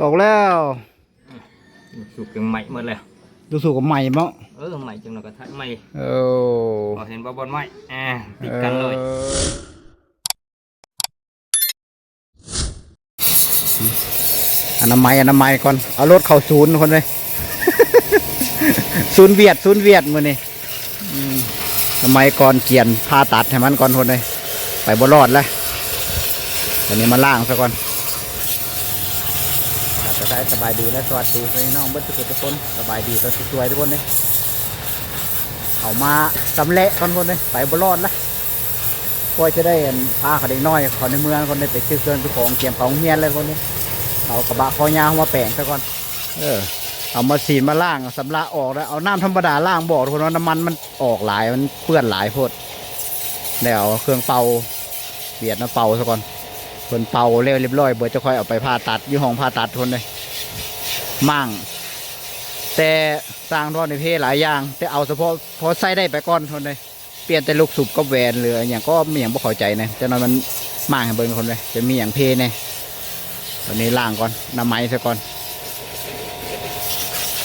ຕອກແລ້ວ. ລູກສູບຍັງໄໝ້ໝົດແລ້ວ. ລູກສູບກໍໄໝ້ເນາະ. ເອີ ໄໝ້ຈັ່ງນັ້ນກໍໄໝ້. ເອີ ເຫັນບໍ່ ບ່ອນໄໝ້ ອ່າ ຕິດກັນເລີຍ. ເອີ ອະນາໄມ ອະນາໄມກ່ອນ ເອົາລົດເຂົ້າສູນຄົນເລີຍ. ສູນຫວຽດ ສູນຫວຽດມື້ນີ້. ອືມ ສະໄໝກ່ອນກຽນຜ່າຕັດໃຫ້ມັນກ່ອນພຸ້ນເດ້ ໄປບໍ່ລອດແລ້ວ. ຕອນນີ້ມາລ້າງຊະກ່ອນ. ທັກທາຍສະບາຍດີ ແລະ ສະຫວັດດີພີ່ນ້ອງເບິດທຸກຄົນ ສະບາຍດີຕອນສວຍໆ ທຸກຄົນເດ້. ເຂົ້າມາຊຳແຫຼະກ່ອນພຸ້ນເດ້ ໄປບໍ່ລອດແລ້ວ. ກວ່າຈະໄດ້ ອັນ ພາເດັກນ້ອຍເຂົ້າໃນເມືອງ ຄົນໄດ້ໄປຊື້ເຄື່ອງຊື້ຂອງ ກຽມເຂົ້າໂຮງຮຽນແລ້ວ ຄົນນີ້ ເອົາກະບະຄໍຍາວມາແປງຊະກ່ອນ. ເອີ ເອົາມາສີນມາລ້າງ ສຳລະອອກແລ້ວ ເອົານ້ຳທຳມະດາລ້າງບໍ່ ທຸກຄົນ ວ່ານ້ຳມັນມັນອອກຫຼາຍ ມັນເປື້ອນຫຼາຍໂພດ. ແລ້ວເອົາເຄື່ອງເປົ່າຫວຽດມາເປົ່າຊະກ່ອນ. ເພິ່ນເປົ່າແລ້ວຮຽບຮ້ອຍເບິດ ຈະຄ່ອຍເອົາໄປຜ່າຕັດຢູ່ຫ້ອງຜ່າຕັດ ທຸກຄົນເດ້. ມ້າງ ແຕ່ຊ່າງດ້ວນໃນເພຫຼາຍຢ່າງ ແຕ່ເອົາສະເພາະພໍໃຊ້ໄດ້ໄປກ່ອນ ທຸກຄົນເດ້. ປ່ຽນແຕ່ລູກສູບກັບແຫວນ ຫຼື ອີ່ຫຍັງກໍ ອີ່ຫຍັງບໍ່ເຂົ້າໃຈນະ. ຈັກໜ່ອຍມັນມ້າງໃຫ້ເບິ່ງຄົນເລີຍ ຈະມີຫຍັງເພແດ່. ຕອນນີ້ລ້າງກ່ອນ ນຳໄມ້ຊະກ່ອນ.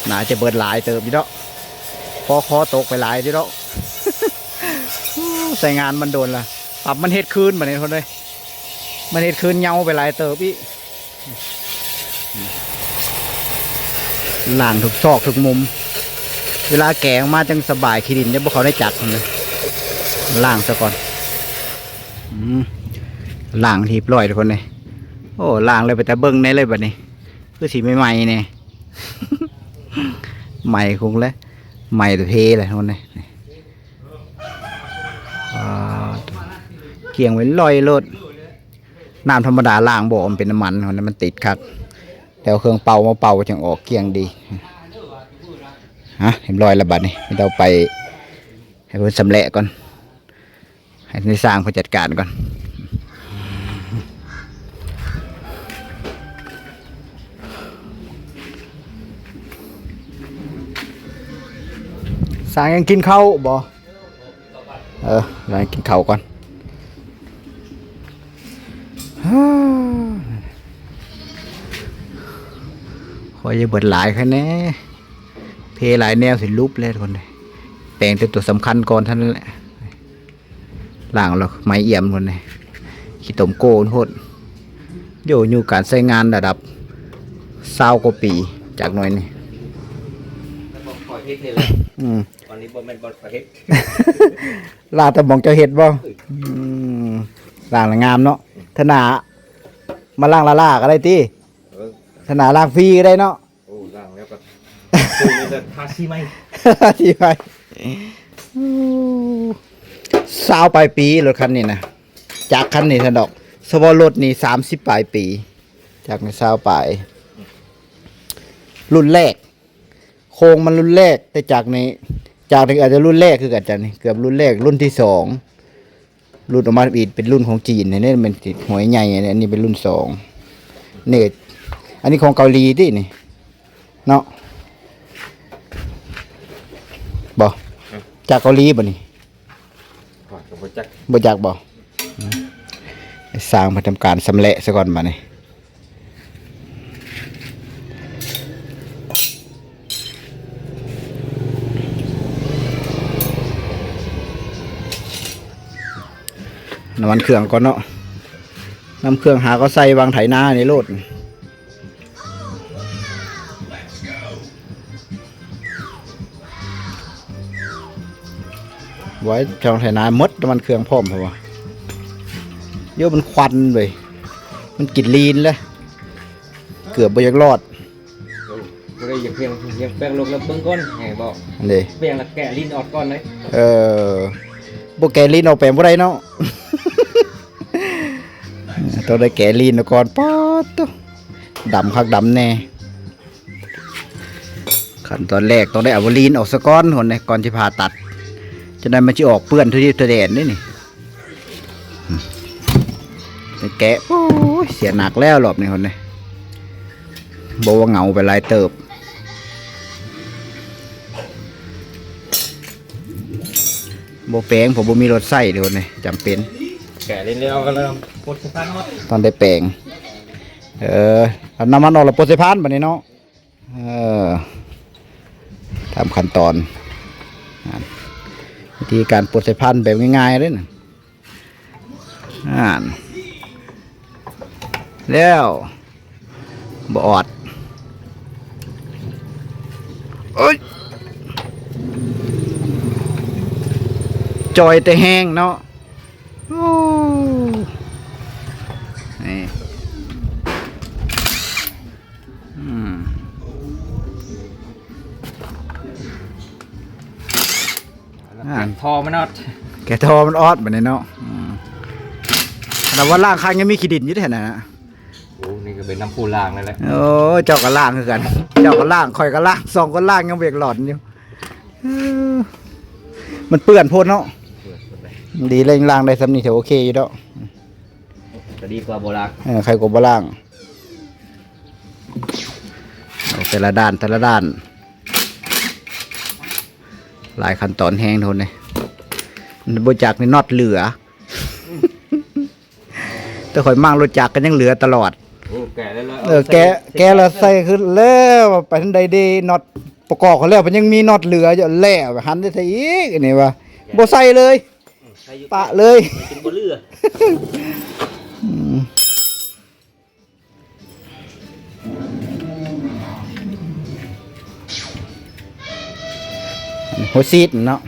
ໜ້າຈະເບິດຫຼາຍເຕີບຢູ່ດອກ ຄໍຄໍຕົກໄປຫຼາຍຢູ່ດອກ. ໃຊ້ງານມັນດົນລະ ປັບມັນເຮັດຄືນບາດນີ້ຄົນເລີຍ. ມັນເຮັດຄືນເຍົາໄປຫຼາຍເຕີບອີກ. ລ້າງທຸກຊອກທຸກມຸມ ເວລາແກະອອກມາຈັ່ງສະບາຍ ຂີ້ດິນຈະບໍ່ເຂົ້າໃນຈັກພຸ້ນເລີຍ. ລ້າງຊະກ່ອນ. ອືມ ລ້າງຮຽບຮ້ອຍທຸກຄົນເລີຍ. ໂອ້ ລ້າງແລ້ວເປັນຕາເບິ່ງແດ່ເລີຍບາດນີ້ ຄືຊິໃໝ່ໆ ແດ່. ໃໝ່ຄົງແຫຼະ ໃໝ່ແຕ່ເພແຫຼະທຸກຄົນເລີຍ. ອ່າ ກ້ຽງໄປລອຍໂລດ. ນ້ຳທຳມະດາລ້າງບໍ່ ມັນເປັນນ້ຳມັນ ມັນຕິດຄັກ ແຕ່ເອົາເຄື່ອງເປົ່າມາເປົ່າຈຶ່ງອອກກ້ຽງດີ. ຮະ ຮຽບຮ້ອຍແລ້ວບາດນີ້ ມີແຕ່ເອົາໄປໃຫ້ເພິ່ນຊຳແຫຼະກ່ອນ ໃຫ້ນາຍຊ່າງເພິ່ນຈັດການກ່ອນ. ຊ່າງຍັງກິນເຂົ້າບໍ່? ເອີ ລາກິນເຂົ້າກ່ອນ. ຂ້ອຍຢ່າເບິດຫຼາຍຄັນແດ່ ເພຫຼາຍແນວຊິຫຼຸບແລ້ວທຸກຄົນເດ້. ແປງແຕ່ຕົວສຳຄັນກ່ອນເທົ່ານັ້ນແຫຼະ. ລ້າງແລ້ວໄມ້ອຽມພຸ້ນເດ້ ຂີ້ຕົມໂກ້ພຸ້ນໂພດ. ໂຍ ຢູ່ການໃຊ້ງານລະດັບຊາວກວ່າປີ ຈັກໜ່ອຍນີ້. ອືມ ອັນນີ້ບໍ່ແມ່ນບ່ອນຂ້ອຍເຮັດ ລ້າງແຕ່ໝ່ອງເຈົ້າເຮັດບໍ່? ອືມ ລ້າງແລ້ວງາມເນາະ. ເທື່ອໜ້າມາລ້າງລ້າໆ ກໍໄດ້ຕິ? ເອີ ເທື່ອໜ້າລ້າງຟຣີກໍໄດ້ເນາະ. ໂອ້ ລ້າງແລ້ວກໍ ຄືນີ້ແບບທາສີໃໝ່ ທາສີໃໝ່. ໂອ້ ຊາວປາຍປີລົດຄັນນີ້ນະ ຈັກຄັນນີ້ຊັ້ນດອກ. ສະເພາະລົດນີ້ສາມສິບປາຍປີ ຈັກນີ້ຊາວປາຍ. ລຸ້ນແລກ ໂຄງມັນລຸ້ນແລກ ແຕ່ຈັກນີ້ ຈັກນີ້ອາດຈະລຸ້ນແລກຄືກັນ ຈັກນີ້ເກືອບລຸ້ນແລກ ລຸ້ນທີສອງ. ຫຼຸດອອກມາອີກເປັນລຸ້ນຂອງຈີນ ອັນນີ້ແມ່ນຫວຍໃຫຍ່ ອັນນີ້ເປັນລຸ້ນສອງ. ນີ້ ອັນນີ້ຂອງເກົາຫຼີຕິນີ້ເນາະ ບໍ່? ຈາກເກົາຫຼີບໍ່ນີ້? ຂ້ອຍກໍບໍ່ຈັກ ບໍ່ຈັກບໍ່? ຊ່າງເພິ່ນທຳການຊຳແຫຼະຊະກ່ອນບາດນີ້. ນ້ຳມັນເຄື່ອງກ່ອນເນາະ ນ້ຳເຄື່ອງຫາກໍໃສ່ວາງໄຖນານີ້ໂລດ. ໄວ້ ຊ່ອງໄຖນາໝົດນ້ຳມັນເຄື່ອງພ້ອມ ເພາະວ່າ ໂຍ ມັນຄວັນເວີຍ ມັນກິນລີນແລ້ວ ເກືອບບໍ່ຢາກລອດ. ໂອ້ ບໍ່ໄດ້ຢາກພຽງ ພຽງແປງໂລກແລ້ວເບິ່ງກ່ອນ ແຮງບໍ່ ອັນເດ ພຽງແລ້ວແກະລີນອອກກ່ອນເລີຍ. ເອີ ບໍ່ແກະລີນອອກແປງບໍ່ໄດ້ເນາະ ຕ້ອງໄດ້ແກະລີນອອກກ່ອນ. ປາດໂທ້ ດຳຄັກດຳແນ່. ຂັ້ນຕອນແລກຕ້ອງໄດ້ເອົາລີນອອກສາກ່ອນ ຄົນໃດ ກ່ອນຊິຜ່າຕັດ ຈັ່ງໃດມັນຊິອອກເປື້ອນທົ່ວທິດທົ່ວແດນເດ້ນີ້. ໄປແກະ ໂອ້ຍ ເສຍໜັກແລ້ວລອບນີ້ ຄົນໃດ ບໍ່ວ່າເຫງົາໄປຫຼາຍເຕີບ. ບໍ່ແປງ ເພາະບໍ່ມີລົດໃຊ້ເດ້ ຄົນໃດ ຈຳເປັນ ແກະເລັກນ້ອຍກໍເລີ່ມປົດສະຕາດຮອດ ຕ້ອງໄດ້ແປງ. ເອີ ເອົານ້ຳມັນອອກແລ້ວປົດໃສ່ພານບາດນີ້ເນາະ. ເອີ ຕາມຂັ້ນຕອນ ນັ້ນ ວິທີການປົດໃສ່ພານແບບງ່າຍໆເດ້ນະ. ນັ້ນ ແລ້ວ ບໍ່ອອດ ໂອ້ຍ ຈ່ອຍແຕ່ແຮງເນາະ. ໂອ້ ນີ້ ອືມ ແກະທໍ່ມັນອອກ ແກະທໍ່ມັນອອກບາດນີ້ເນາະ. ອືມ ແຕ່ວ່າລ້າງຄາງຍັງມີຂີ້ດິນຢູ່ເດ້ຫັ້ນນະ. ໂອ້ ນີ້ກໍເປັນນ້ຳປູລ້າງນັ້ນແຫຼະ. ໂອ້ ເຈົ້າກໍລ້າງຄືກັນ ເຈົ້າກໍລ້າງ ຂ້ອຍກໍລ້າງ ສອງຄົນລ້າງຍັງບໍ່ຢາກຫຼອນຢູ່. ເອີ ມັນເປື້ອນໂພດເນາະ. ເປື້ອນໂພດເລີຍ. ດີແລ້ວ ຍັງລ້າງໄດ້ສ່ຳນີ້ ຖືໂອເຄຢູ່ດອກ. ກໍດີກວ່າບໍ່ລ້າງ. ເອີ ໄຄກວ່າບໍ່ລ້າງ. ເອົາແຕ່ລະດ້ານ ແຕ່ລະດ້ານ ຫຼາຍຂັ້ນຕອນແຮງໂທດນີ້. ບໍ່ຈັກນີ້ ນັອດເຫຼືອ. ແຕ່ຂ້ອຍມັກລົດຈັກກໍຍັງເຫຼືອຕະຫຼອດ. ໂອ້ ແກະແລ້ວ ເອີ ເອົາໃສ່ ແກະ ແກະແລ້ວໃສ່ຄືແລ້ວ ໄປທາງໃດເດ ນັອດປະກອບເຂົາແລ້ວ ມັນຍັງມີນັອດເຫຼືອຢູ່ ແລ້ວຫັນໄດ້ໃສ່ອີກ ອັນນີ້ວ່າ ແກະ ບໍ່ໃສ່ເລີຍ ອືມ ໃສ່ຢູ່ ປະເລີຍ ມັນຈຶ່ງບໍ່ເຫຼືອ. ອືມ ຫົວສີດເນາະ.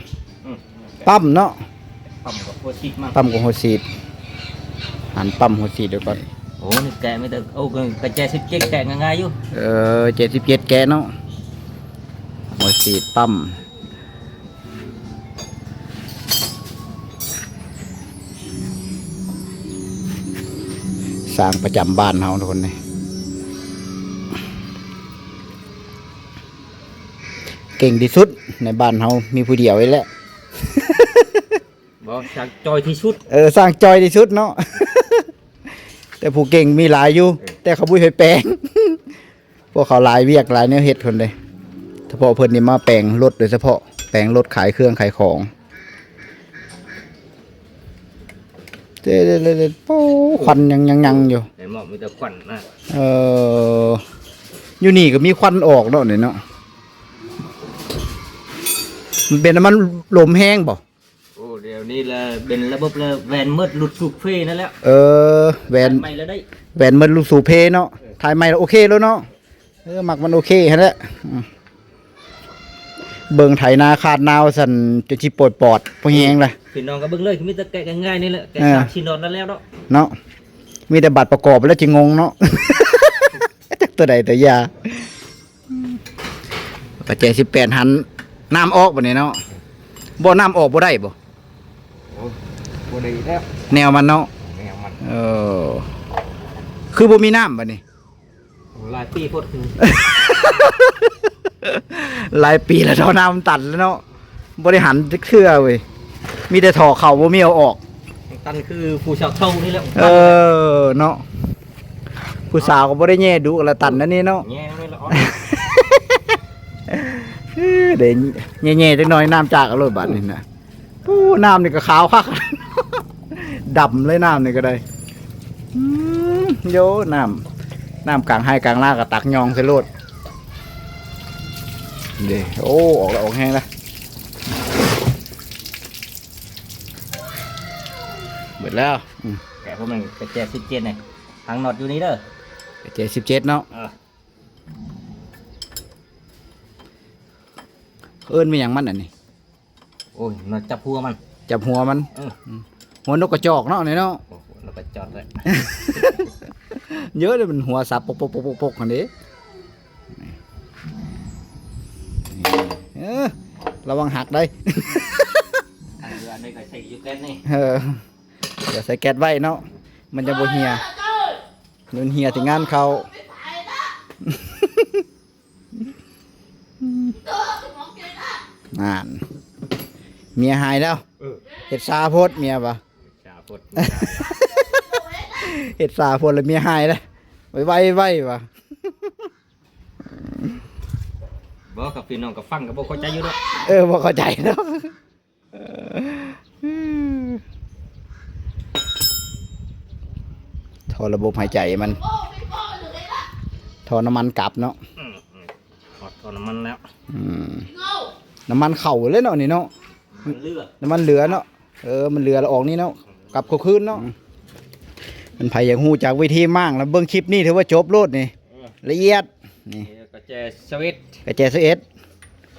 ອືມ ປ້ຳເນາະ ປ້ຳກັບຫົວສີດມັນ ປ້ຳກັບຫົວສີດ. ຫັນປ້ຳຫົວສີດໄວ້ກ່ອນ. ໂອ້ ນີ້ແກະມີແຕ່ ໂອ້ ກະແຈສິບເຈັດແກະງ່າຍໆຢູ່. ເອີ ເຈັດສິບເຈັດແກະເນາະ ຫົວສີດປ້ຳ. ຊ່າງປະຈຳບ້ານເຮົາທຸກຄົນນີ້ ເກັ່ງທີ່ສຸດໃນບ້ານເຮົາ ມີຜູ້ດຽວນີ້ແຫຼະ. ບໍ່ ຊ່າງຈ່ອຍທີ່ສຸດ. ເອີ ຊ່າງຈ່ອຍທີ່ສຸດເນາະ ແຕ່ຜູ້ເກັ່ງມີຫຼາຍຢູ່ ເອີ ແຕ່ເຂົາບໍ່ໃຫ້ແປງ. ພວກເຂົາຫຼາຍວຽກຫຼາຍແນວເຮັດພຸ້ນເດ້. ສະເພາະເພິ່ນນີ້ມາແປງລົດໂດຍສະເພາະ ແປງລົດຂາຍເຄື່ອງຂາຍຂອງ. ເດ້ໆໆ ໂອ້ ຄວັນຍັງຍັງຍັງຢູ່. ເຫັນບໍ່ ມີແຕ່ຄວັນນະ. ເອີ ຢູ່ນີ້ກໍມີຄວັນອອກເນາະນີ້ເນາະ. ມັນເປັນນ້ຳມັນລົມແຮງບໍ່? ໂອ້ ດຽວນີ້ລະເປັນລະບົບລະແວ່ນໝົດ ຫຼຸດສູບເພນັ້ນແຫຼະ. ເອີ ແວ່ນ ຖ່າຍໃໝ່ລະໄດ້ ແວ່ນໝົດ ຫຼຸດສູບເພເນາະ. ເອີ ຖ່າຍໃໝ່ລະໂອເຄໂລດເນາະ. ເອີ ມັກມັນໂອເຄຫັ້ນແຫຼະ. ອືມ ເບິ່ງໄຖນາຄາດນາວ່າຊັ້ນ ຈົນຊິປອດໆ ພໍແຮງລະ. ພີ່ນ້ອງກໍເບິ່ງເລີຍ ມີແຕ່ແກະງ່າຍໆນີ້ແຫຼະ ແກະ ເອີ ສາມສີ່ນັອດລະແລ້ວເນາະ. ເນາະ ມີແຕ່ບາດປະກອບລະຈຶ່ງງົງເນາະ. ຈັກຕົວໃດຕົວຢາ. ປະແຈສິບແປດຫັ້ນ ນ້ຳອອກບາດນີ້ເນາະ. ບໍ່ ນ້ຳອອກບໍ່ໄດ້ບໍ່? ໂອ້ ບໍ່ໄດ້ແລ້ວ ແນວມັນເນາະ ແນວມັນ. ເອີ ຄືບໍ່ມີນ້ຳບາດນີ້? ໂອ້ ຫຼາຍປີໂພດ ຫຼາຍປີແລ້ວ ທໍ່ນ້ຳຕັນແລ້ວເນາະ. ບໍ່ໄດ້ຫັນຈັກເທື່ອເວີຍ ມີແຕ່ທໍ່ເຂົ້າ ບໍ່ມີເອົາອອກ. ຕັນຄືຜູ້ສາວເຖົ້ານີ້ແຫຼະ. ເອີ ເນາະ ຜູ້ສາວກໍບໍ່ໄດ້ແຍ່ດຸ ລະຕັນອັນນີ້ເນາະ ແຍ່ແລ້ວລະອອກ. ເອີ ໄດ້ແຍ່ໆຈັກໜ້ອຍ ນ້ຳຈາກເອົາໂລດບາດນີ້ນະ. ໂອ້ ນ້ຳນີ້ກໍຂາວຄັກ ດຳເລີຍ ນ້ຳນີ້ກໍໄດ້. ອືມ ໂຢ ນ້ຳ ນ້ຳກາງໄຮ່ກາງນາກໍຕັກຍ່ອງໃສ່ໂລດເດ້. ໂອ້ ອອກແລ້ວ ອອກແຮງແລ້ວ ເບິດແລ້ວ. ອືມ ແກະພວກມັນ ກະແຈສິບເຈັດນີ້ ທາງນັອດຢູ່ນີ້ເດີ ກະແຈສິບເຈັດເນາະ. ເອີ ເອີ້ນແມ່ນຫຍັງມັນອັນນີ້? ໂອ້ຍ ມັນຈັບຫົວມັນ ຈັບຫົວມັນ. ເອີ ອືມ ຫົວນົກກະຈອກເນາະນີ້ເນາະ. ໂອ້ ຫົວນົກກະຈອກເລີຍ ເຢີະເດ້ ມັນຫົວສັບປົກໆໆໆຫັ້ນເດ້. ເອີ ລະວັງຫັກໄດ໋. ອັນນີ້ກໍໃສ່ຢູ່ແກັດນີ້ ເອີ ດຽວໃສ່ແກັດໄວ້ເນາະ ມັນຈະບໍ່ເຫ່ຍ. ເງິນເຫ່ຍທີ່ງານເຂົ້າ ນັ້ນ ເມຍຫາຍແລ້ວ. ເອີ ເຮັດຊ້າໂພດເມຍວ່າ ເຮັດຊ້າໂພດ ເຮັດຊ້າໂພດແລ້ວເມຍຫາຍເດ້. ໄວໆ ໄວວ່າ. ບໍ່ ກັບພີ່ນ້ອງກໍຟັງກໍບໍ່ເຂົ້າໃຈຢູ່ດອກ. ເອີ ບໍ່ເຂົ້າໃຈເນາະ. ທໍ່ລະບົບຫາຍໃຈມັນ ທໍ່ນ້ຳມັນກັບເນາະ. ອືມ ອືມ ຖອດທໍ່ນ້ຳມັນແລ້ວ. ອືມ ນ້ຳມັນເຂົ້າເລີຍເນາະນີ້ເນາະ. ມັນເຫຼືອ ນ້ຳມັນເຫຼືອເນາະ. ເອີ ມັນເຫຼືອແລ້ວອອກນີ້ເນາະ ກັບເຂົ້າຄືນເນາະ. ອືມ ມັນໃຜຢາກຮູ້ຈັກວິທີມ້າງລະເບິ່ງຄລິບນີ້ ຖືວ່າຈົບໂລດນີ້. ເອີ ລະອຽດນີ້ ເອີ ກະແຈຊາເອັດ ກະແຈຊາເອັດ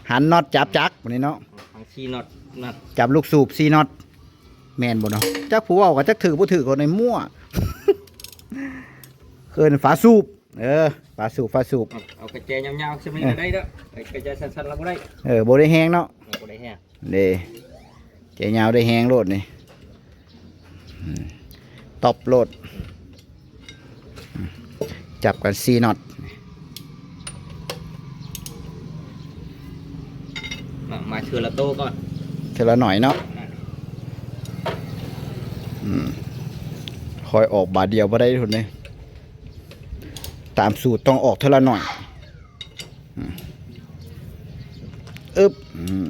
ຫັນນັອດຈັບຈັກບາດນີ້ເນາະ. ທັງສີ່ນັອດນັ້ນ ຈັບລູກສູບສີ່ນັອດ ແມ່ນບໍ່ເນາະ? ຈັກຜູ້ເວົ້າກໍຈັກຖືກບໍ່ຖືກ ກໍໃນມົ້ວ ເອີ້ນຝາສູບ. ເອີ ຝາສູບ ຝາສູບ. ເອົາກະແຈຍາວໆ ຊຳນີ້ ເອີ ກໍໄດ້ເດີ. ເອີ ກະແຈສັ້ນໆ ລະບໍ່ໄດ້. ເອີ ບໍ່ໄດ້ແຮງເນາະ. ເອີ ບໍ່ໄດ້ແຮງ. ເດ້ ແຈຍາວໄດ້ແຮງໂລດນີ້. ອືມ ຕອບໂລດ. ອືມ ຈັບກັນສີ່ນັອດ. ມາ ມາເທື່ອລະໂຕກ່ອນ ເທື່ອລະໜ້ອຍເນາະ. ອ່າ ອືມ ຄ່ອຍອອກບາດດຽວບໍ່ໄດ້ພຸ້ນເດ້. ຕາມສູດຕ້ອງອອກເທື່ອລະໜ້ອຍ. ອືມ ອຶບ ອືມ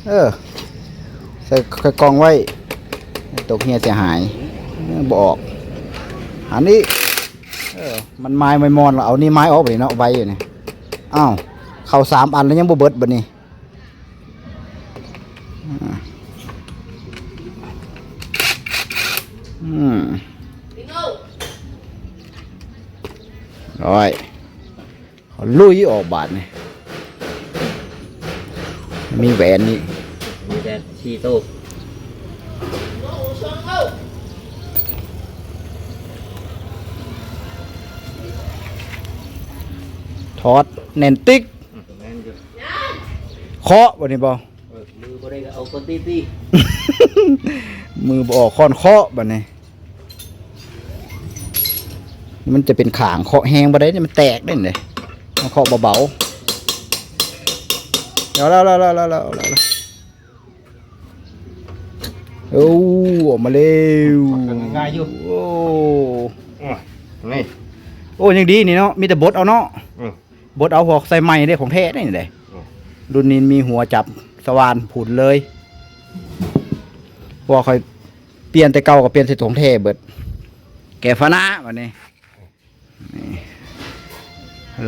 ເອີ ໃສ່ ໃສ່ກ່ອງໄວ້ ຕົກເຫື່ອເສຍຫາຍ. ເອີ ບໍ່ອອກ ອັນນີ້ ເອີ ມັນມາຍມາຍມອນ ເອົານີ້ມາຍອອກໄປເນາະ ໄວຢູ່ນີ້. ອ້າວ ເຂົ້າສາມອັນແລ້ວຍັງບໍ່ເບິດບາດນີ້. ອືມ ອືມ ໂອ້ຍ ເຂົາລຸຍອອກບາດນີ້. ມີແຫວນນີ້ ມີແຕ່ສີ່ໂຕ. ຖອດແໜ້ນຕິກ. ອືມ ແມ່ນຢູ່. ເຄາະບາດນີ້ບໍ່? ເອີ ມືບໍ່ໄດ້ກໍເອົາກ້ອນຕີຕີ. ມືບໍ່ອອກ ຄ້ອນເຄາະບາດນີ້. ມັນຈະເປັນຂາງ ເຄາະແຮງບໍ່ໄດ້ ມັນແຕກເດ້. ເຮົາເຄາະເບົາໆ. ເອົາແລ້ວ ເອົາແລ້ວ ເອົາແລ້ວ ເອົາແລ້ວ. ໂອ້ ອອກມາແລ້ວ. ອອກມາງ່າຍຢູ່. ໂອ້ ໂອ້ຍ ນີ້ ໂອ້ ຍັງດີນີ້ເນາະ ມີແຕ່ບົດເອົາເນາະ. ອືມ ບົດເອົາ ພວກໃສ່ໃໝ່ເດ້ ຂອງແທ້ເດ້ນີ້ເດ້. ອືມ ລຸ້ນນີ້ມີຫົວຈັບສະຫວ່ານພຸ້ນເລີຍ. ເພາະວ່າຂ້ອຍປ່ຽນແຕ່ເກົ່າກໍປ່ຽນໃສ່ຂອງແທ້ເບິດ. ແກະຝາໜ້າບາດນີ້. ນີ້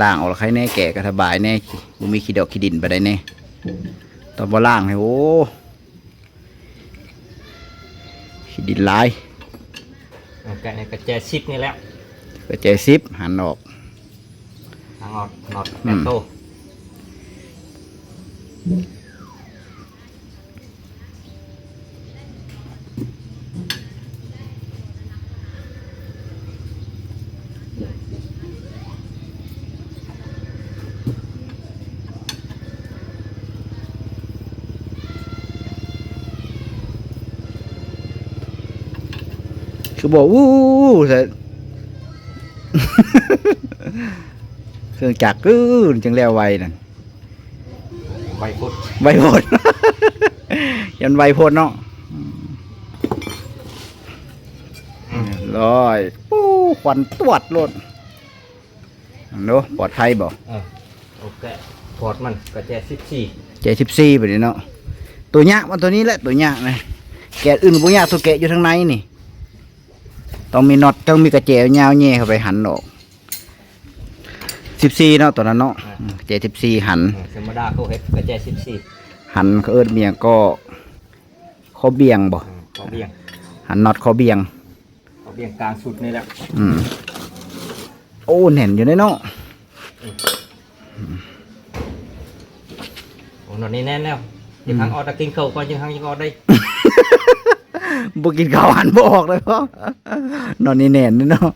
ລ້າງອອກລະໄຄແນ່ ແກະກໍສະບາຍແນ່ ບໍ່ມີຂີ້ດອກຂີ້ດິນປານໃດແນ່. ຕອນບໍ່ລ້າງນີ້ ໂອ້ ຂີ້ດິນຫຼາຍ. ເອົາ ກະແຈສິບນີ້ແຫຼະ ກະແຈສິບ ຫັນອອກ ຫາງອອກ ນອດ ອືມ ແປດໂຕ. ຄືບໍ່ ວູ້ ແທ້ ເຄື່ອງຈັກ ກຶ້ ຈຶ່ງແລ້ວໄວນັ້ນ. ໄວໂພດ ໄວໂພດ ຢ້ານໄວໂພດເນາະ. ອືມ ອືມ ຮ້ອຍ ປູ້ ຄວັນຕວດໂລດ. ເນາະ ປອດໄພບໍ່? ເອີ ໂອເຄ ຖອດມັນ ກະແຈສິບສີ່ ແຈສິບສີ່ບາດນີ້ເນາະ. ຕົວຍາກມັນຕົວນີ້ແຫຼະ ຕົວຍາກນະ. ແກະອື່ນບໍ່ຍາກ ຕົວແກະຢູ່ທາງໃນນີ້ ຕ້ອງມີນັອດ ຕ້ອງມີກະແຈຍາວແຍ່ເຂົ້າໄປ ຫັນອອກ. ສິບສີ່ເນາະ ຕອນນັ້ນເນາະ. ອ່າ ອືມ ແຈສິບສີ່ ຫັນ. ເອີ ທຳມະດາເຂົາເຮັດກະແຈສິບສີ່ ຫັນ ເຂົາເອີ້ນຫຍັງກໍ ຂໍ້ບ່ຽງບໍ່? ອືມ ຂໍ້ບ່ຽງ ຫັນນັອດຂໍ້ບ່ຽງ ຂໍ້ບ່ຽງກາງສຸດນີ້ແຫຼະ. ອືມ ໂອ້ ແໜ້ນຢູ່ເດ້ເນາະ. ອືມ ໂອ້ ນັອດນີ້ແໜ້ນແລ້ວ. ອືມ ຍັງຫາງອອກ ຖ້າກິນເຂົ້າກ່ອນ ຍັງຫາງ ຍັງອອກໄດ້. ບໍ່ກິນເຂົ້າຫັນບໍ່ອອກເລີຍ. ນັອດນີ້ແໜ້ນເດ້ເນາະ.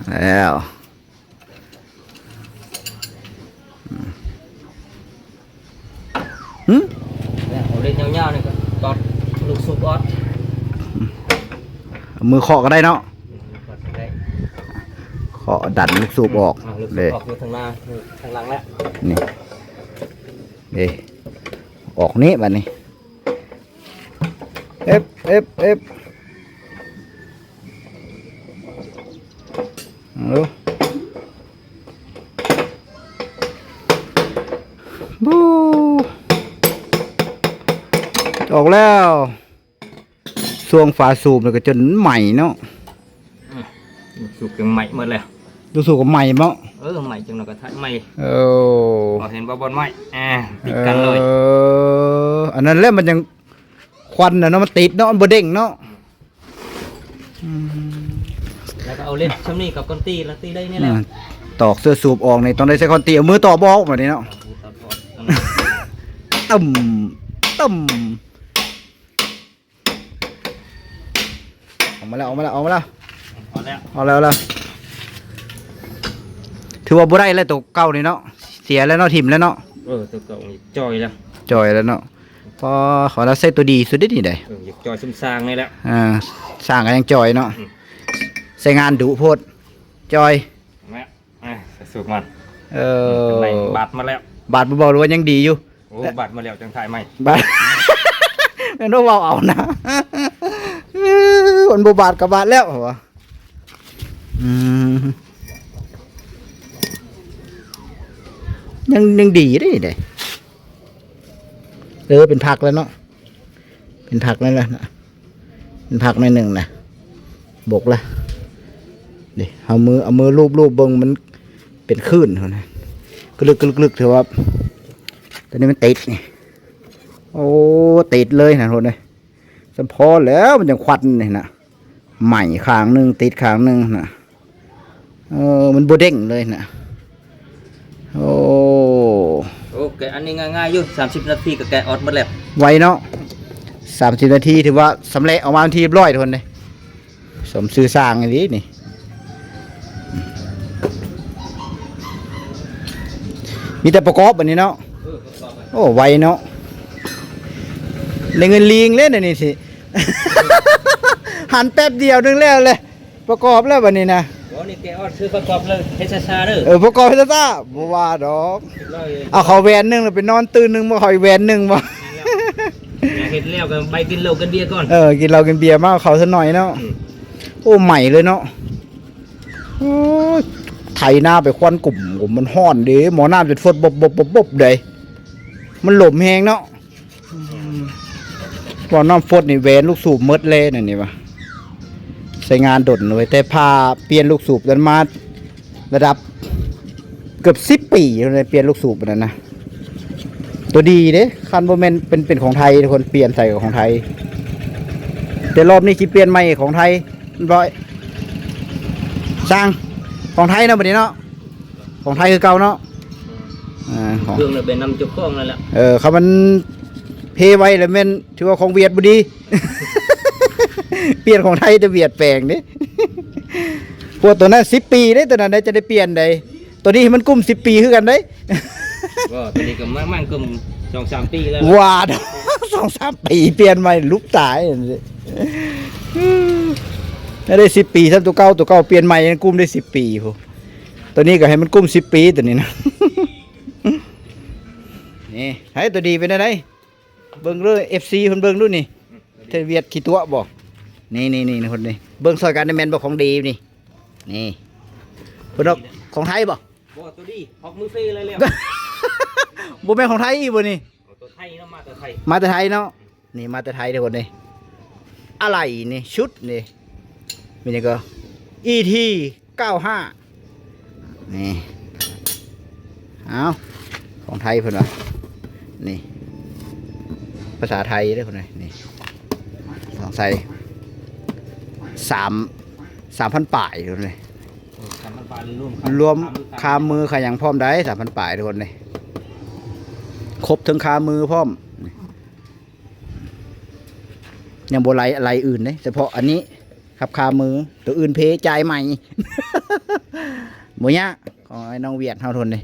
ແລ້ວ ຫຶ ເອົາເຫຼັກຍາວໆນີ້ກໍຕອດລູກສູບອອກ. ເອົາມືເຄາະກໍໄດ້ເນາະ. ອືມ ເຄາະກໍໄດ້ ເຄາະດັນລູກສູບອອກ. ອືມ ເອົາລູກສູບອອກ ເດ້ ຢູ່ທາງໜ້າ ຢູ່ທາງຫຼັງແລ້ວ. ນີ້ ເດ້ ອອກນີ້ບາດນີ້. ເອັບ ເອັບ ເອັບ ເອົາ ບູ ອອກແລ້ວ. ຊ່ວງຝາສູບນີ້ກໍຈົນໄໝ້ເນາະ. ອືມ ສູບຍັງໄໝ້ໝົດແລ້ວ. ລູກສູບກໍໄໝ້ເນາະ? ເອີ ໄໝ້ ຈັກໜ່ອຍກໍຖ່າຍໃໝ່. ເອີ ເຫັນບໍ່ ບ່ອນໄໝ້ ອ່າ ຕິດກັນເລີຍ. ເອີ ອັນນັ້ນແຫຼະ ມັນຍັງຄວັນນະເນາະ ມັນຕິດເນາະ ມັນບໍ່ເດ້ງເນາະ. ອືມ ອືມ ແລ້ວກໍເອົາເຫຼັກຊ່ຳນີ້ກັບກ້ອນຕີ ແລ້ວຕີໄດ້ນີ້ແຫຼະ. ອ່າ ຕອກເສື້ອສູບອອກນີ້ ຕ້ອງໄດ້ໃຊ້ຄ້ອນຕີ ເອົາມືຕອກບໍ່ອອກບາດນີ້ເນາະ. ເອົາມືຕອກອອກ ຕຶ້ມ ຕຶ້ມ. ອອກມາແລ້ວ ອອກມາແລ້ວ ອອກມາແລ້ວ ອອກແລ້ວ ອອກແລ້ວ ແລ້ວ. ຖືວ່າບໍ່ໄດ້ແລ້ວ ໂຕເກົ່ານີ້ເນາະ ເສຍແລ້ວເນາະ ຖິ້ມແລ້ວເນາະ. ເອີ ໂຕເກົ່ານີ້ຈ່ອຍແລ້ວ ຈ່ອຍແລ້ວເນາະ. ພໍ ຂໍລະໃຊ້ໂຕດີສຸດເດ້ນີ້ໄດ໋. ເອີ ຢາກຈ່ອຍຊຸມຊ່າງນີ້ແຫຼະ. ອ່າ ຊ່າງກໍຍັງຈ່ອຍເນາະ. ອືມ ໃຊ້ງານດຸໂພດ ຈ່ອຍ. ແມ່ນ ອ່າ ໃສ່ສູບມັນ. ເອີ ບາດມາແລ້ວ ບາດບໍ່ເບົາ ຫຼືວ່າຍັງດີຢູ່? ໂອ້ ບາດມາແລ້ວຈັ່ງຖ່າຍໃໝ່. ບາດ ແມ່ນວ່າເວົ້າເອົານະ ມັນບໍ່ບາດກໍບາດແລ້ວ. ອືມ ຍັງ ຍັງດີເດ້ ເອີ ເປັນຜັກແລ້ວເນາະ. ເປັນຜັກນັ້ນລະນະ ເປັນຜັກໜ້ອຍໜຶ່ງນະ ບົກລະ. ເດ້ ເອົາມື ເອົາມືລູບໆເບິ່ງ ມັນເປັນຄື້ນພຸ້ນນະ ກະລຶກໆໆ ຖືວ່າ ຕອນນີ້ມັນຕິດນີ້. ໂອ້ ຕິດເລີຍນະທຸກຄົນເອີຍ. ສຳພໍແລ້ວ ມັນຈັ່ງຄວັນນີ້ນະ ໄໝ້ຂ້າງໜຶ່ງ ຕິດຂ້າງໜຶ່ງນະ. ເອີ ມັນບໍ່ເດ້ງເລີຍນະ. ໂອ້ ໂອ້ ແກະອັນນີ້ງ່າຍໆຢູ່ ສາມສິບນາທີກໍແກະອອກໝົດແລ້ວ. ໄວເນາະ ສາມສິບນາທີ ຖືວ່າຊຳແຫຼະອອກມາເປັນທີ່ຮຽບຮ້ອຍທຸກຄົນເດ້. ສົມຊື່ຊ່າງອີ່ຫຼີນີ້ ມີແຕ່ປະກອບບັດນີ້ເນາະ. ເອີ ປະກອບ ໂອ້ ໄວເນາະ ໄດ້ເງິນລີງເລີຍນະນີ້ຊິ ຫັນແປັບດຽວໜຶ່ງແລ້ວແຫຼະ. ປະກອບແລ້ວບັດນີ້ນະ. ໂອ້ ນີ້ແກະອອກ ຄືປະກອບເລີຍ ເຮັດຊ້າໆເດີ. ເອີ ປະກອບເຮັດຊ້າໆ ບໍ່ວ່າດອກ. ເອົາເຂົ້າແຫວນໜຶ່ງ ແລ້ວໄປນອນຕື່ນໜຶ່ງບໍ່ ເຂົ້າອີກແຫວນໜຶ່ງບໍ່. ເຮັດແລ້ວກໍໄປກິນເຫຼົ້າກິນເບຍກ່ອນ. ເອີ ກິນເຫຼົ້າກິນເບຍ ມາເຂົ້າຊະໜ້ອຍເນາະ. ອືມ ໂອ້ ໄໝ້ເລີຍເນາະ. ໂອ້ຍ ໄຖນາໄປຄວັນກຸ້ມ ໂອ້ ມັນຮ້ອນເດ້ ໝໍ້ນ້ຳຈົນຟົດບົບໆໆໆເດ້ ມັນລົມແຮງເນາະ. ອືມ ວ່ານ້ຳຟົດນີ້ແຫວນລູກສູບໝົດແລ້ວນັ້ນນີ້ວ່າ ໃຊ້ງານດົນເວີຍ ແຕ່ຜ່າປ່ຽນລູກສູບນັ້ນມາລະດັບເກືອບສິບປີແລ້ວ ປ່ຽນລູກສູບອັນນັ້ນນະ. ໂຕດີເດ້ ຄັນບໍ່ແມ່ນເປັນ ເປັນຂອງໄທ ທຸກຄົນ ປ່ຽນໃສ່ກັບຂອງໄທ ແຕ່ລອບນີ້ຊິປ່ຽນໃໝ່ຂອງໄທ ຮຽບຮ້ອຍ ຊ່າງ ຂອງໄທເນາະ ບັດນີ້ເນາະ. ຂອງໄທຄືເກົ່າເນາະ. ອືມ ອ່າ ຂອງເຄື່ອງແບບນຳເຈົ້າຂອງນັ້ນແຫຼະ. ເອີ ຄັນມັນເພໄວແລ້ວແມ່ນຖືວ່າຂອງຫວຽດບໍ່ດີ ປ່ຽນຂອງໄທແຕ່ຫວຽດແປງເດ້. ພວກໂຕນັ້ນສິບປີເດ້ ໂຕນັ້ນໄດ້ ຈະໄດ້ປ່ຽນໄດ໋. ໂຕນີ້ມັນກຸ້ມສິບປີຄືກັນເດ້. ບໍ່ ໂຕນີ້ກໍມາ ມັນກໍສອງສາມປີແລ້ວ. ຫວາດ ສອງສາມປີປ່ຽນໃໝ່ ລຸກຕາຍ. ໄດ້ສິບປີຊ້ຳ ໂຕເກົ່າ ໂຕເກົ່າປ່ຽນໃໝ່ຍັງກຸ້ມໄດ້ສິບປີພຸ້ນ. ໂຕນີ້ກໍໃຫ້ມັນກຸ້ມສິບປີ ໂຕນີ້ນະ. ນີ້ ໃຫ້ໂຕດີເປັນແນວໃດ? ເບິ່ງເດີ ເອັຟຊີເພິ່ນເບິ່ງດູນີ້. ເທດຫວຽດຂີ້ຕົວະບໍ່? ນີ້ໆໆ ຄົນນີ້ ເບິ່ງຊ່ອຍກັນ ແມ່ນບໍ່ຂອງດີນີ້? ນີ້ ເພິ່ນເອົາຂອງໄທບໍ່? ບໍ່ ໂຕດີ ອອກມືຟຣີເລີຍແລ້ວ. ບໍ່ແມ່ນຂອງໄທອີກບໍ່ນີ້? ໂຕໄທເນາະ ມາແຕ່ໄທ ມາແຕ່ໄທເນາະ. ນີ້ມາແຕ່ໄທເດີ້ຄົນເດ້. ອາໄຫຼນີ້ ຊຸດນີ້ ມີຫຍັງກໍ ອີທີ ເກົ້າຫ້າ ນີ້ ເອົາ ຂອງໄທເພິ່ນວ່າ ນີ້ ພາສາໄທເດີ້ຄົນເດ້. ນີ້ ຕ້ອງໃສ່ ສາມ ສາມພັນປາຍເດ້. ເອີ ສາມພັນປາຍ ລວມ ລວມຄາມື ຄາມື ຄາຫຍັງພ້ອມໄດ໋ ສາມພັນປາຍທຸກຄົນເດ້. ຄົບເຖິງຄາມືພ້ອມ. ຍັງບໍ່ໄລ່ ໄລ່ອື່ນເດ້ ສະເພາະອັນນີ້ ຮັບຄາມື ໂຕອື່ນເພຈ່າຍໃໝ່. ບໍ່ຍາກ ຂອງໄອ້ນ້ອງຫວຽດເຮົາທົນເດ້.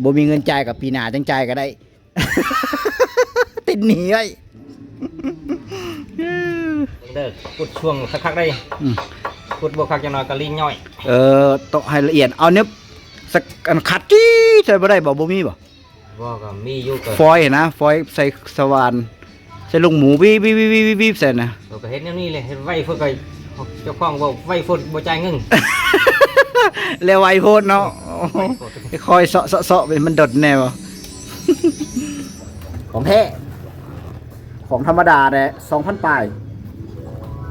ບໍ່ມີເງິນຈ່າຍກໍປີໜ້າຈັ່ງຈ່າຍກໍໄດ້ ຕິດໜີ້ໄວ້. ເດີ ຂຸດຊ່ວງຄັກໆໄດ໋. ອືມ ຂຸດບໍ່ຄັກ ຢ່າງໜ້ອຍກໍລີ້ນຍ່ອຍ. ເອີ ເຕາະໃຫ້ລະອຽດ ເອົາແນວ ສະ ອັນຂັດຈີ້ໃສ່ບໍ່ໄດ້ບໍ່? ບໍ່ມີບໍ່? ບໍ່ ກໍມີຢູ່ ກໍຟອຍນະ ຟອຍໃສ່ສະຫວ່ານ ໃສ່ລູກໝູ ວີບໆໆໆໃສ່ນະ. ເອີ ກໍເຮັດແນວນີ້ແຫຼະ ເຮັດໄວໂພດ ກໍເຈົ້າຂອງເວົ້າໄວໂພດ ບໍ່ຈ່າຍເງິນ ແລ້ວໄວໂພດເນາະ. ໄວໂພດ ຄ່ອຍເຊາະໆ ໃຫ້ມັນດົນແດ່ບໍ່? ຂອງແທ້ ຂອງທຳມະດາແຫຼະ ສອງພັນປາຍ.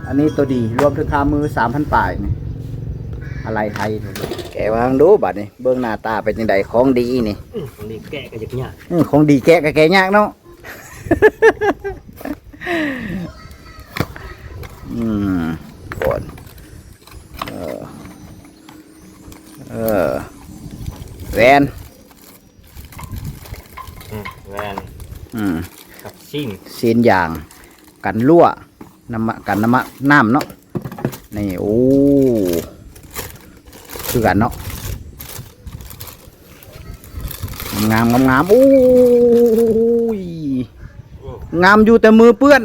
ອັນນີ້ໂຕດີ ລວມເຖິງຄາມື ສາມພັນປາຍນີ້. ອາໄລໄທ ແກະວາງດູບາດນີ້ ເບິ່ງໜ້າຕາເປັນຈັ່ງໃດ ຂອງດີນີ້. ອືມ ຂອງດີແກະກໍຍາກຍາກ ອືມ ຂອງດີແກະກໍແກະຍາກເນາະ. ອືມ ກ່ອນ ເອີ ເອີ ແຫວນ ອືມ ແຫວນ ອືມ ກັບຊີ້ນ ຊີ້ນຢາງ ກັນຮົ່ວ ນ້ຳມະ ກັນນ້ຳມະ ນ້ຳເນາະ. ນີ້ ໂອ້ ຄືກັນເນາະ ງາມໆໆ. ໂອ້ຍ ໂອ້ ງາມຢູ່ແຕ່ມືເປື້ອນ